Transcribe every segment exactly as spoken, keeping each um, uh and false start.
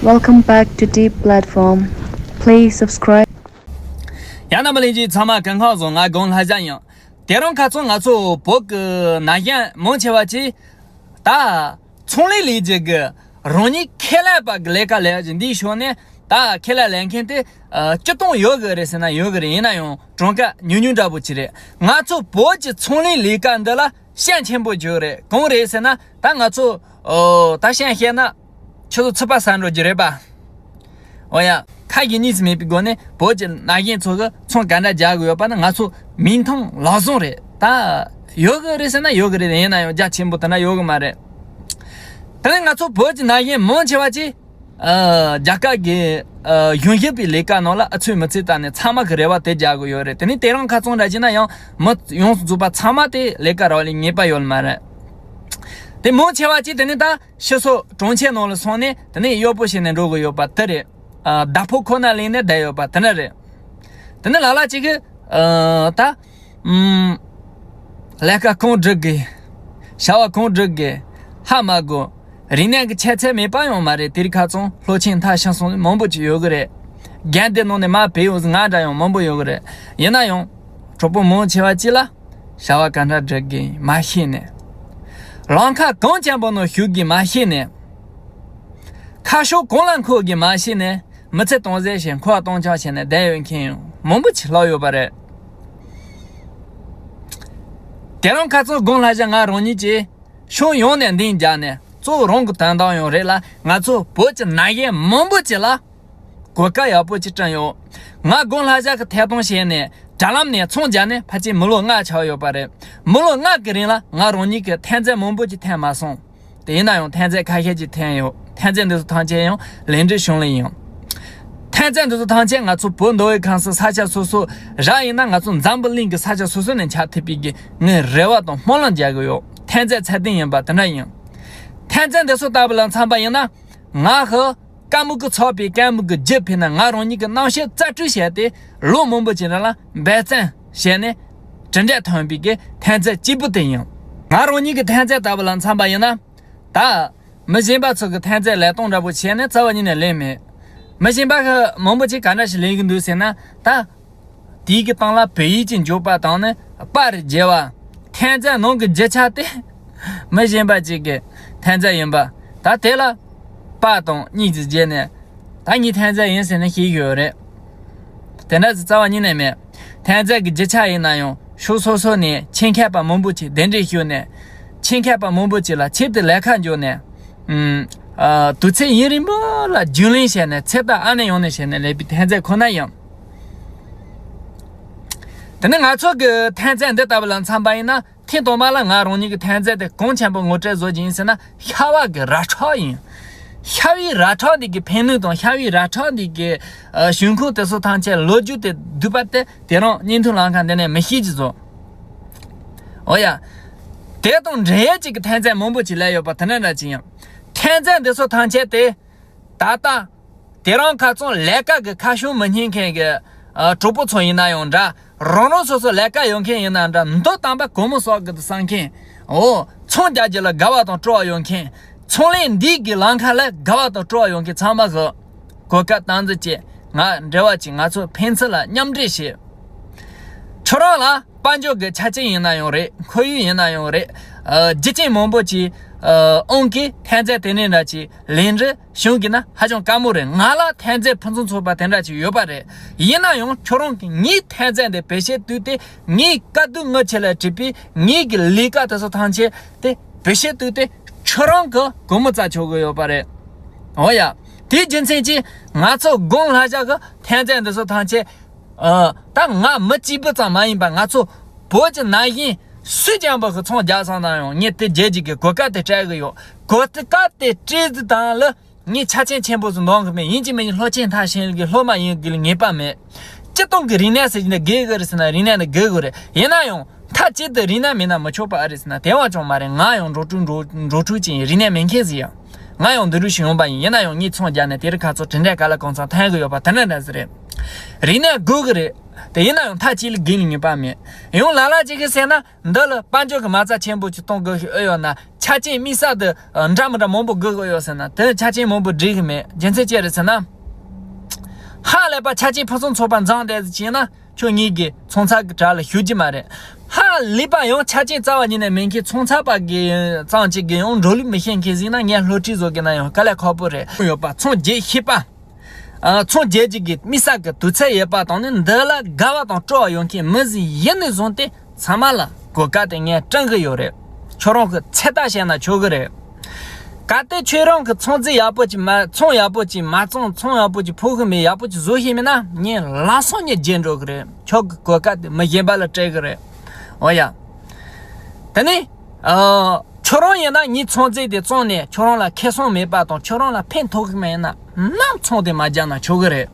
Welcome back to Deep Platform. Please subscribe. ཡང་ན་མི་ལེན་གྱི་ཚང་མ་གང་ཁག་བཟང་། ང་དགོན་ལྷ་བཞག་ཡིན། དེ་རིང་ཁ་སང་ང་ཚོ་བོད་ཀྱི་ན་གཞོན་མང་ཆེ་བ་ཅིག་ད་ཚོང་ལས་ལས་རྒྱུ་གི་རང་ཉིད་ཁས་ལེན་པ་གི་ལས་ཀ་ལས་བཞིན་འདིའི་ཕྱོགས་ནས་ད་ཁས་ལེན་ལས་མཁན་དེ་ཨ་སྤྱི་གཏོང་ཡོད་གི་རེད་ཟེར་ན་ཡོད་གི་རེད། ཡིན་ན་ཡང་གྲངས་ཀ་ཉུང་ཉུང་འདྲ་པོ་ཅིག་རེད། ང་ཚོ་བོད་ཀྱི་ཚོང་ལས་ལས་ཀ་འདི་ལ་ཤན་ཆེན་པོ་ཅིག་ཡོད་རེད། གང་རེད་ཟེར་ན་ད་ང་ཚོ་ཨོ་ད་ཤན་བཤད་ན་ཁྱོད་ཚོ་ཚིག་པ་ཟ་འགྲོ་རྒྱུ་རེད་པ། འོ་ཡ། ཁ་གི་གཉིས་སུ་མེད་པའི་སྒོ་ནས་བོད་ཀྱི་ན་གཞོན་ཚོ་གི་ཚོང་ག་འདྲ་རྒྱག་གི་ཡོད་པ་ནི་ང་ཚོ་མིག་མཐོང་ལག་བཟུང་རེད། ད་ཡོད་གི་རེད་ཟེར་ན་ཡོད་གི་རེད། ཡིན་ན་ཡང་རྒྱ་ཆེན་པོ་དེ་འདྲ་ཡོད་གི་མ་རེད། དེ་ནས་ང་ཚོ་བོད་ཀྱི་ན་གཞོན་མང་ཆེ་བ་ཅིག་ཨ་རྒྱ་གར་གྱི་ཨ་གཞུང་ཞབས་པའི་ལས་ཀ་ནང་ལ་ཨ་ཚོད་མི་ཚོད་བལྟས་ནས་ཚང་མ་གི་རེ་བ་དེ་རྒྱག་གི་ཡོད་རེད། དེ་ནས་དེ་རིང་ཁ་སང་འདྲ་བྱས་ན་ཡང་མི་ཡོངས་སུ་རྫོགས་པ་ཚང་མ་དེ་ལས་ཀ་རག་ལས་ངེས་པ་ཡོད་མ་རེད། དེ་མང་ཆེ་བ་ཅིག་དེ་ནས་ད་ཕྱི་སོག་གྲོང་ཁྱེར་ནང་ལ་སོང་ནས་དེ་ནས་གཡོག་པོ་བྱས་ནས་འགྲོ་གི་ཡོད་པ་དེ་རེད། ཨ་བདག་པོ་ཁོ་ན་ལེན་ནས་བསྡད་ཡོད་པ་དེ་འདྲ་རེད། དེ་ནས་ལ་ལ་ཅིག་གིས་ཨ་ད་ཨུམ་ལས་ཀ་གང་སྒྲུབ་དགོས། བྱ་བ་གང་སྒྲུབ་དགོས། ཧ་མ་གོ། རིག་གནས་ཀྱི་ཁྱད་ཚད་མེད་པ་ཡང་མ་རེད། དེ་རིང་ཁ་སང་སློབ་ཆེན་མཐར་ཕྱིན་སོང་མང་པོ་ཅིག་ཡོད་གི་རེད། རྒན་དེ་ནང་ནས་མར་བུད་ཡོང་ང་འདྲ་ཡང་མང་པོ་ཡོད་གི་རེད། ཡིན་ན་ཡང་གྲོགས་པོ་མང་ཆེ་བ་ཅིག་ལ་བྱ་བ་ག་འདྲ་སྒྲུབ་དགོས་མ་ཤེས་ནས། ལམ་ཁ་གང་ཅན་པོ་ནང་ཞུགས་དགོས་མ་ཤེས་ནས། ཁ་ཕྱོགས་གང་ལ་འཁོར་དགོས་མ་ཤེས་ནས་མི་ཚེ་སྟོང་ཟད་བྱས་འཁོར་བ་སྟོང་ཆགས་བྱས་ནས་བསྡད་ཡོད་མཁན་ཡང་མང་པོ་ཅིག་ལྷག་ཡོད་པ་རེད། དེ་རིང་ཁ་སང་དགོན་ལྷ་བཞག་ང་རང་ཉིད་ཀྱིས་ཕྱོགས་ཡོངས་ནས་འདེམས་བརྒྱབ་ནས་གཙོ་བོ་རང་གི་དོན་དག་ཡང་རེད་ལ། ང་ཚོ་བོད་ཀྱི་ན་གཞོན་མང་པོ་ཅིག་ལ་གོ་སྐབས་ཡག་པོ་ཅིག་བསྐྲུན་ཡོད། ང་དགོན་ལྷ་བཞག་གི་ཐད་གཏོང་བྱས་ནས་དྲ་ལམ་ནས་ཚོང་རྒྱག་ནས་ཕལ་ཆེར་མི་ལོ་ལྔ་ཆགས་ཡོད་པ་རེད། མི་ལོ་ལྔ་གི་རིང་ལ་ང་རང་ཉིད་ཀྱིས་ཐོན་རྫས་མང་པོ་ཅིག་ཐོན་མ་སོང་། དེ་ཡིན་ན་ཡང་ཐོན་རྫས་ཁ་ཤས་ཅིག་ཐོན་ཡོད། ཐོན་རྫས་འདི་ཚོ་ཐམས་ཅད་ཡང་ལས་འབྲས་བྱུང་ལེ་ཡིན། ཐོན་རྫས་འདི་ཚོ་ཐམས་ཅད་ང་ཚོ་བོད་མདོ་དབུས་ཁམས་གསུམ་ས་ཆ་སོ་སོ་རག་ཡིན་ན་ང་ཚོ་འཛམ་བུ་གླིང་གི་ས་ཆ་སོ་སོ་ནས་ཁྱབ་ཐུབ་པའི་གི་ངའི་རེ་བ་དང་སྨོན་ལམ་རྒྱག་གི་ཡོད། ཐོན་རྫས་ཚད་ལྡན་ཡིན་པ་དེ་འདྲ་ཡིན། ཐོན་རྫས་འདི་ཚོ་ལྟ་བུ་ལ་མཚོན་པ་ཡིན་ན་ང་ཧི་ཀ་མུ་གི་ཚོགས་པའི་ཀ་མུ་གི་རྒྱུ་ཕེ་ན་ང་རང་ཉིད་ཀྱི་རྣམ་ཤེས་རྩལ་སྤྲུགས་བྱས་ཏེ་ལོ་མང་པོ་ཅིག་རིང་ལ་འབད་བརྩོན་བྱས་ནས་གྲུབ་འབྲས་ཐོན་པའི་གི་ཐོན་རྫས་གཅིག་པུ་དེ་ཡིན། ང་རང་ཉིད་ཀྱི་ཐོན་རྫས་ལྟ་བུ་ལ་མཚོན་པ་ཡིན་ན། ད་མི་གཞན་པ་ཚོ་གི་ཐོན་རྫས་ལས་གཏོང་འདྲ་པོ་བྱས་ནས་རྩ་བ་ཉིད་ནས་ལེན་མེད། མི་གཞན་པ་གི་མང་པོ་ཅིག་ག་འདྲ་ཞིག་ལེན་གི་འདུག་ཟེར་ན། ད་དེའི་གི་སྟེང་ལ་བོད་ཡིག་ཅིག་འཇོག་པ་དང་ནི་པར་རྒྱས་པ། ཐོན་རྫས་ནང་གི་རྒྱུ་ཆ་དེ་མི་གཞན་པ་ཅིག་གི་ཐོན་རྫས་ཡིན་པ། ད་དེ་ལ་པར་དང་གཉིས་ཀྱིས་བརྒྱབ་ནས་ད་ངའི་ཐོན་རྫས་ཡིན་ཟེར་ནས་བཤད་ཡོད་རེད། དེ་འདྲ་ཟེར་རྩ་བ་ཉིད་ནས་མེད། ཐོན་རྫས་ཀྱི་རྒྱུ་ཆ་ཡིན་ན་ཡང་ཕྱོགས་སོ་སོ་ནས་ཆེད་མཁས་པ་མང་པོ་ཅིག་གདན་འདྲེན་ཞུས་ནས། ཆེད་མཁས་པ་མང་པོ་ཅིག་ལ་ཆེད་དུ་ལས་ཀ་འཇོག་ནས། ཨུམ། ཨ། དུས་ཚོད་ཡུན་རིང་པོ་ལ་རྒྱུན་ལེན་བྱས་ནས་ཚེ་ཐར་ཨ་ནེ་ཡོང་ནས་བྱས་ནས་ལས་པའི་ཐོན་རྫས་ཁོ་ན་ཡིན། དེ་ནི་ང་ཚོ་གི་ཐོན་རྫས་འདི་ལྟ་བུ་ལ་མཚོན་པ་ཡིན་ན། ཐེངས་དང་པོ་ལ་ང་རང་ཉིད་ཀྱི་ཐོན་རྫས་དེ་གང་ཆེན་པོ་ངོ་སྤྲོད་བཟོ་རྒྱུ་ཡིན་ཟེར་ན། ཤ་བ་གི་ར་ཁྲག་ཡིན། ཤ་བའི་ར་ཁྲག་འདི་གི་ཕན་ནུས་དང་ཤ་བའི་ར་ཁྲག་འདི་གི་ཨ་ཞིང་ཁུངས་དེ་ཚོ་ཐམས་ཅད་ལོ་རྒྱུས་དེ་བསྡུས་པ་དེ་དེ་རིང་བརྙན་ཐུང་ལམ་ཁ་འདི་ནས་མི་ཤེས་ཀྱི་བཟོ། འོ་ཡ། དེ་དང་འབྲེལ་ཡོད་ཅིག་གི་ཐོན་རྫས་མང་པོ་ཅིག་ལས་ཡོད་པ་དེ་འདྲ་འདྲ་ཅིག་ཡིན། ཐོན་རྫས་འདི་ཚོ་ཐམས་ཅད་དེ་ད་ལྟ་དེ་རིང་ཁ་སང་ལས་ཀ་གི་ཁ་ཕྱོགས་མི་རྙེད་མཁན་གྱི་ཨ་གྲོགས་པོ་ཚོ་ཡིན་ན་ཡང་འདྲ། རང་རང་སོ་སོ་ལས་ཀ་ཡོད་མཁན་ཡིན་ན་འདྲ། མདོ་དམ་པ་གོང་མོ་སོགས་ཀྱི་བསམ་མཁན། འོ། ཚོང་རྒྱག་རྒྱུ་ལ་དགའ་བ་དང་སྤྲོ་བ་ཡོད་མཁན། ཚོང་ལས་འདི་གི་ལམ་ཁ་ལ་དགའ་བ་དང་སྤྲོ་བ་ཡོད་མཁན་ཚང་མ་གི་གོ་སྐབས་སྟངས་འཛིན་བྱེད། ང་འབྲེལ་བ་བྱེད། ང་ཚོ་ཕན་ཚུན་ལ་མཉམ་འབྲེལ་བྱེད། ཁྱོད་རང་ལ་དཔལ་འབྱོར་གྱི་ཆ་རྐྱེན་ཡིན་ན་ཡང་རེད། ཁོར་ཡུག་ཡིན་ན་ཡང་རེད། ཨ་རྒྱུ་རྐྱེན་མང་པོ་ཅིག་ཨ་དབང་གིས་ཐོན་རྫས་དེ་འདྲ་འདྲ་ཅིག་ལེན་རེས་བྱུང་གི་ན་ཧ་ཅང་དཀའ་མོ་རེད། ང་ལ་ཐོན་རྫས་ཕུན་སུམ་ཚོགས་པ་དེ་འདྲ་ཅིག་ཡོད་པ་རེད། ཡིན་ན་ཡང་ཁྱོད་རང་གིས་ངའི་ཐོན་རྫས་འདི་བེད་སྤྱོད་བཏུས་ཏེ། ངའི་དཀའ་སྡུག་ངོ་ཆེ་ལ་དྲིས་པའི་ངའི་གི་ལས་ཀ་དེ་ཚོ་ཐམས་ཅད་དེ་བེད་སྤྱོད་བཏུས་ཏེ་ཁྱོད་རང་གི་སྒོར་མོ་བཙལ་ཆོག་གི་ཡོད་པ་རེད། འོ་ཡ། དེའི་རྒྱུ་མཚན་གྱིས་ང་ཚོ་དགོན་ལྷ་བཞག་གི་ཐོན་རྫས་འདི་ཚོ་ཐམས་ཅད། ཨ། ད་ང་མི་གཅིག་པུ་ཙམ་མ་ཡིན་པ་ང་ཚོ་བོད་ཀྱི་ན་གཞོན་སུས་ཀྱང་བ་གི་ཚོང་རྒྱག་སོང་ན་ཡང་ངས་དེ་རྒྱལ་གཅེས་ཀྱི་གོ་སྐབས་དེ་སྤྲད་གི་ཡོད། གོ་སྐབས་དེ་སྤྲད་ཟིན་དང་ལ་ངས་ཆ་རྐྱེན་ཆེན་པོ་ཟིག་འདོན་གི་མེད། ཡིན་གཅིག་མིན་གཅིག་སློབ་ཆེན་མཐར་ཕྱིན་གི་སློབ་མ་ཡིན་གི་ལ་ངེས་པ་མེད། སྤྱིར་བཏང་གི་རིག་གནས་ཟེར་གྱི་འདི་དགོས་གི་རེད་ཟེར་ན་རིག་གནས་འདི་དགོས་གི་རེད། ཡིན་ན་ཡང་མཐའ་གཅིག་ཏུ་རིག་གནས་མེད་ན་མི་ཆོག་པ་ཨེ་རེད་ཟེར་ན་དེ་བ་ཅང་མ་རེད། ང་ཡང་འགྲོ་དྲུག་འགྲོ་འགྲོ་དྲུག་ཅིག་ཡིན། རིག་གནས་མེད་མཁན་ཟིག་ཡིན། ང་ཡང་འདི་རུ་ཞིག་ཡོང་པ་ཡིན། ཡིན་ན་ཡང་ངས་ཚོང་རྒྱག་ནས་དེ་རིང་ཁ་སང་དྲིན་ལན་ག་ལ་གང་འཚམ་ཐོན་གི་ཡོད་པ་དེ་འདྲ་འདྲ་ཟིག་རེད། རིག་གནས་དགོས་གི་རེད། དེ་ཡིན་ན་ཡང་མཐའ་གཅིག་ལ་དགོས་ནི་ངེས་པ་མེད། ཡང་ལ་ལ་ཅིག་གིས་ཟེར་ན། འདི་ལ་དཔལ་འབྱོར་གྱི་མ་རྩ་ཆེན་པོ་ཅིག་གཏོང་དགོས་ཤིག་ཨེ་ཡོད་ན། ཆ་རྐྱེན་དམིགས་བསལ་དུ་འདྲ་མི་འདྲ་མང་པོ་དགོས་ཀྱི་ཡོད་ཟེར་ན། དེ་ཆ་རྐྱེན་མང་པོ་སྒྲིག་གི་མེད། རྒྱུ་མཚན་ཅི་རེད་ཟེར་ན། ཧ་ལས་པ་ཆ་རྐྱེན་ཕུན་སུམ་ཚོགས་པ་འཛོམས་བསྡད་ཟིག་བྱས་ན། ཁྱོད་ངེད་ཀྱི་ཚོང་ཚད་ཀྱི་གྲས་ལ་ཞུགས་རྒྱུ་མ་རེད། ཧ་ལས་པ་ཡང་ཆ་རྐྱེན་རྩ་བ་ཉིད་ནས་མེད་མཁན། ཚོང་ཚད་པ་གི་ཙམ་ཅིག་གིས་ཡང་འགྲོ་ལུགས་མི་ཤེས་མཁན་ཟིག་ན། ངས་སློབ་ཁྲིད་བཟོ་དགོས་ན་ཡང་དཀའ་ལས་ཁག་པོ་རེད། ཡོད་པ་ཚོང་རྒྱག་ཤེས་པ། ཨ། ཚོང་རྒྱག་རྒྱུ་གི་དམིགས་བསལ་གྱི་དུས་ཚོད་ཡོད་པ་དང་ནི། འདི་ལ་དགའ་བ་དང་སྤྲོ་བ་ཡོད་མཁན་མི་ཟིག་ཡིན་ནས་བཟུང་སྟེ། ཚང་མ་ལ་གོ་སྐབས་དེ་ངས་སྤྲད་གི་ཡོད་རེད། ཁྱོད་རང་གིས་ཚོད་ལྟ་བྱས་ན་ཆོག་གི་རེད། གལ་ཏེ་ཁྱོད་རང་གིས་ཚོང་རྫས་ཡག་པོ་ཅིག་མ། ཚོང་ཡག་པོ་ཅིག་མ་བཙོང་། ཚོང་ཡག་པོ་ཅིག་ཕོག་གི་མེད། ཡག་པོ་ཅིག་བཟོ་ཤེས་མེད་ན། ངས་ལམ་སང་ངས་བརྗེད་འགྲོ་གི་རེད། ཁྱོད་ཀྱི་གོ་སྐབས་དེ་མི་གཞན་པ་ལ་སྤྲད་གི་རེད། འོ་ཡ། དེ་ནས། ཨ། ཁྱོད་རང་ཡིན་ན་ངའི་ཚོང་རྫས་དེ་བཙོང་ནས་ཁྱོད་རང་ལ་ཁེ་བཟང་མེད་པ་དང་། ཁྱོད་རང་ལ་ཕན་ཐོགས་གི་མེད་ན། ནམ་ཚོང་དེ་མ་རྒྱག་ན་ཆོག་གི་རེད།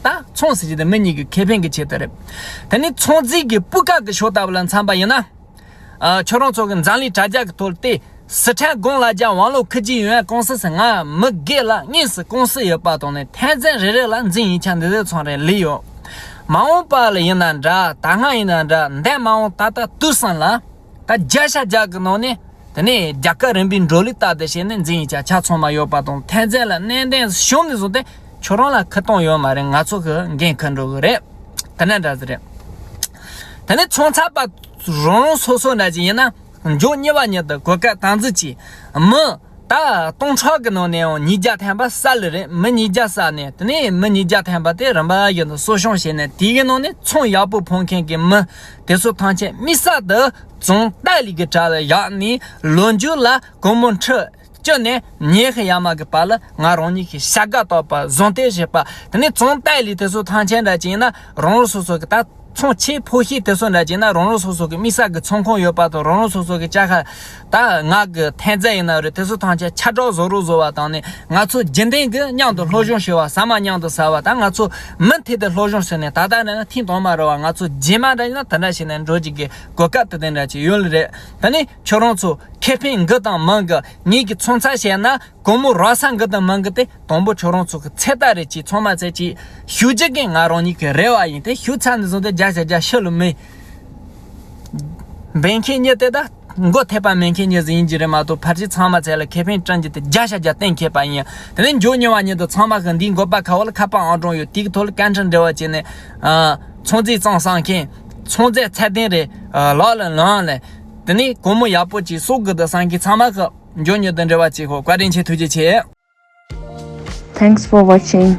ད་ཚོང་ཟེར་གྱི་དེ་མི་གཉིས་ཀྱི་ཁེ་ཕན་གྱི་ཆེད་དུ་རེད། དེ་ནས་ཚོང་རྫས་ཀྱི་སྤུས་ཀ་གི་ཕྱོགས་ལྟ་བུ་ལ་མཚོན་པ་ཡིན་ན། ཨ། ཁྱོད་རང་ཚོ་གི་འཛམ་གླིང་དྲ་རྒྱ་གི་ཐོག་སྟེ། 四川工业园网络科技有限公司 ཟེར། ང་མི་སྒེར་ལ་དངོས་སུ་ཀུང་སི་ཡོད་པ་དང་ནི། ཐོན་རྫས་རེ་རེ་ལ་འཛིན་ཡིག་ཆ་འདི་འདྲ་ཚང་རེ་ལས་ཡོད། མ་འོངས་པ་ལ་ཡིན་ན་འདྲ། ད་སྔ་ཡིན་ན་འདྲ། འདས་མ་འོངས་ད་ལྟ་དུས་གསུམ་ལ། ད་བརྒྱ་ཆ་བརྒྱ་གི་ནང་ནས། དེ་ནས་རྒྱལ་ཁབ་རིམ་པའི་འགྲོ་ལུགས་ལྟར་དུ་བྱས་ནས་འཛིན་ཡིག་ཆ་ཆ་ཚང་མ་ཡོད་པ་དང་། ཐོན་རྫས་ལ་ནན་ཏན་བྱུང་ནས་བཟུང་སྟེ། ཁྱོད་རང་ལ་ཁེ་གཏོང་ཡོད་མ་རེད། ང་ཚོ་གི་འགན་འཁུར་འགྲོ་གི་རེད། དེ་འདྲ་འདྲ་ཟིག་རེད། དེ་ནས་ཚོང་ཚད་པ་རང་རང་སོ་སོ་འདྲ་ཅིག་ཡིན་ན། མགྱོགས་གཉིས་པ་ཉིད་དུ་གོ་སྐབས་དམ་འཛིན་གྱིས། མི་ད་སྟོང་ཕྲག་གི་ནང་ནས་ཡང་ཉིས་བརྒྱ་ཐམ་པ་བསགས་ལེ་རེད། མི་ཉིས་བརྒྱ་བསགས་ནས། དེ་ནས་མི་ཉིས་བརྒྱ་ཐམ་པ་དེ་རིམ་པ་བཞིན་དུ་གསོ་སྐྱོང་བྱས་ནས། དེའི་ནང་ནས་ཚོང་ཡག་པོ་ཕོག་མཁན་གྱི་མི་དེ་ཚོ་ཐམས་ཅད་དམིགས་བསལ་དུ་ཙུང་ཏའི་ལི་གི་གྲས་ལ་བཞག་ནས། ལོ་མཇུག་ལ་སྒོར་མོ་ཁྲི་བཅུ་ནས་ཉི་ཤུ་ཡར་མར་གྱི་བར་ལ་ང་རང་ཉིད་ཀྱིས་བྱ་དགའ་བཏགས་པ། གཟེངས་བསྟོད་བྱས་པ། དེ་ནས་ཙུང་ཏའི་ལི་དེ་ཚོ་ཐམས་ཅད་འདྲ་ཅིག་ཡིན་ན། རང་རང་སོ་སོ་གི་ད་ཚོང་ཆེ་ཕོ་ཤེས་དེ་ཚོ་འདྲ་ཅིག་ཡིན་ན། རང་རང་སོ་སོ་གི་དམིགས་བསལ་གྱི་ཚོང་ཁང་ཡོད་པ་དང་། རང་རང་སོ་སོ་གི་ཅ་ཁ་ད་ང་གི་ཐོན་རྫས་ཡིན་ན་རེད། དེ་ཚོ་ཐམས་ཅད་ཁྱབ་བསྒྲགས་བཟོ་རོགས་བཟོ་བ་དང་ནི། ང་ཚོ་རྒྱུན་ལྡན་གྱི་མཉམ་དུ་སློབ་སྦྱོང་བྱས་པ། ཟ་མ་མཉམ་དུ་ཟ་བ། ད་ང་ཚོ་མུ་མཐུད་དུ་སློབ་སྦྱོང་བྱས་ནས། ད་ལྟ་ནས་ན་ཐེངས་དང་མ་རེད་བ། ང་ཚོ་རྗེས་མ་འདྲ་ཡིན་ན་དེ་འདྲ་བྱས་ནས་འགྲོ་རྒྱུ་གི་གོ་སྐབས་དེ་དེ་འདྲ་ཅིག་ཡོད་ལེ་རེད། ད་ནི་ཁྱོད་རང་ཚོ་ཁེ་ཕན་འགི་དང་མི་འགི། ངེད་ཀྱི་ཚོང་ཚད་བཤད་ན། སྒོར་མོ་རག་ས་འགི་དང་མི་འགི་དེ། དང་པོ་ཁྱོད་རང་ཚོ་གི་ཚོད་ལྟ་རེ་གྱིས། ཚང་མ་ཚད་ཀྱིས་ཞུ་རྒྱུ་གི་ང་རང་ཉིད་ཀྱི་རེ་བ་ཡིན། དེ་ཞུ་ཚར་ནས་བཟུང་སྟེ་བརྒྱ་ཆ་བརྒྱ་ཕྱི་ལ་མི་འབེན་མཁན་གཉིས་དེ་ད་མགོ་ཐེག་པ་མེད་མཁན་གཉིས་ཟིག་ཡིན་གྱི་རེད་མ་གཏོགས། ཕལ་ཆེར་ཚང་མ་ཚད་ལ་ཁེ་ཕན་བསྐྲུན་རྒྱུ་དེ་བརྒྱ་ཆ་བརྒྱ་གཏན་འཁེལ་བ་ཡིན། དེ་ནས་མགྱོགས་གཉིས་པ་ཉིད་དུ་ཚང་མ་གི་འདིའི་འགོ་པ་ཁ་བོ་ལ་ཁ་པར་ཨང་གྲངས་ཡོད། དེ་གི་ཐོག་ལ་བཀའ་འཁྲོལ་འབྲེལ་བ་བྱས་ནས། ཨ། ཚོང་རྫས་གཙང་བཟོ་མཁན། ཚོང་རྫས་ཚད་ལྡན་རེ། ཨ། ལག་ལ་ལོན་ལས། དེ་ནས་སྒོར་མོ་ཡག་པོ་ཅིག་གསོག་དགོས་འདུག་བསམ་མཁན་ཚང་མ་གི་མགྱོགས་མྱུར་དུ་འབྲེལ་བ་བྱེད་ཤོག། བཀའ་དྲིན་ཆེ། ཐུགས་རྗེ་ཆེ། Thanks for watching.